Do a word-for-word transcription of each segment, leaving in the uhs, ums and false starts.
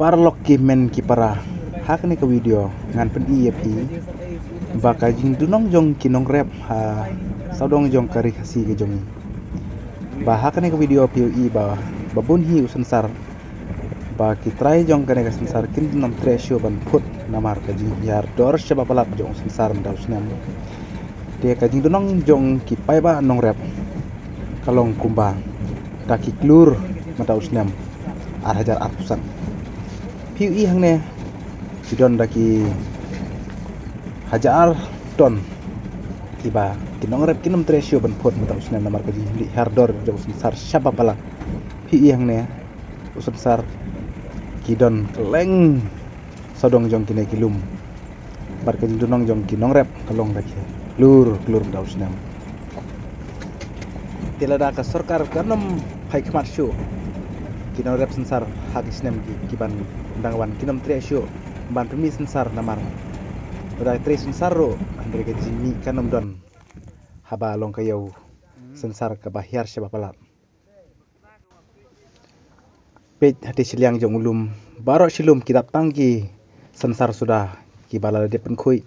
Paralok ki hynmen ki para, ha kane ka video ngan pyni ïa phi ba ka jingdunong jong ki nongrep ha sawdong jong ka ri Khasi ka jong ngi. Ba ha kane ka video phi ïohi ba, ba bun hi u synsar, ba ki trai jong kane ka synsar kin nym treh shuh ban phut namar ka jinghiar dor shaba palat jong u synsar mynta u snem. Te ka jingdunong jong ki paidbah nongrep ka long kumba da ki klur mynta u snem ar hajar arphew san. Phi ïohi hangne ki don da ki hajar ton kiba ki nongrep kin nym treh shuh ban phut mynta u snem namar ka jinghiar dor jong u synsar shaba palat. Phi ïohi hangne u synsar ki don kylleng sawdong jong kine ki lum. Bad ka jingdunong jong ki nongrep ka long da ki klur klur mynta u snem. Te lada ka sorkar kan nym phai khmat shuh ki nongrep synsar ha ki snem ki, ki ban dang wan kin nym treh shuh ban pynmih synsar namar lada trei synsar ruh hynrei ka jingmih kan nym don haba long ka ïew synsar kaba hiar shaba palat. Peit hati shiliang jong u lum, baroh shi lum ki dap tang ki synsar suda kiba la dep pynkhuid.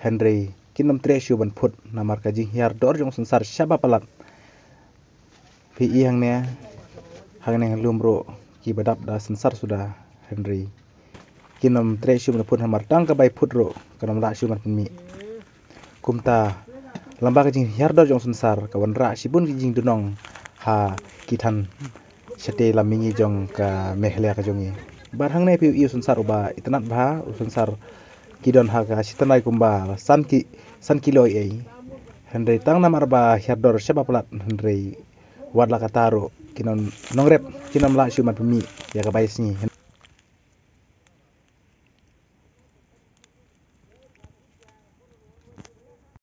Hynrei kin nym treh shuh ban phut namar ka jinghiar dor jong u synsar shaba palat. Phi ïohi hangne, hangne lum ruh kiba dap da synsar suda hynrei kin nym treh shuh ban phut namar tang ka bai phut ruh kan nym lah shuh ban pynmih. Kumta lamba ka jinghiar dor jong u synsar ka wanrah shibun ki jingdunong ha ki thain shatei lam mihngi jong ka Meghalaya ka jong ngi. Bad hangne phi ïohi u synsar uba itynnad bha, u synsar ki don ha ka shi tnai kumba san ki, san kilo ei ei. Hynrei tang namar ba hiar dor shaba palat hynrei wat la katta ruh ki nongrep kin nym lah shuh ban pynmih ïa ka bai sngi.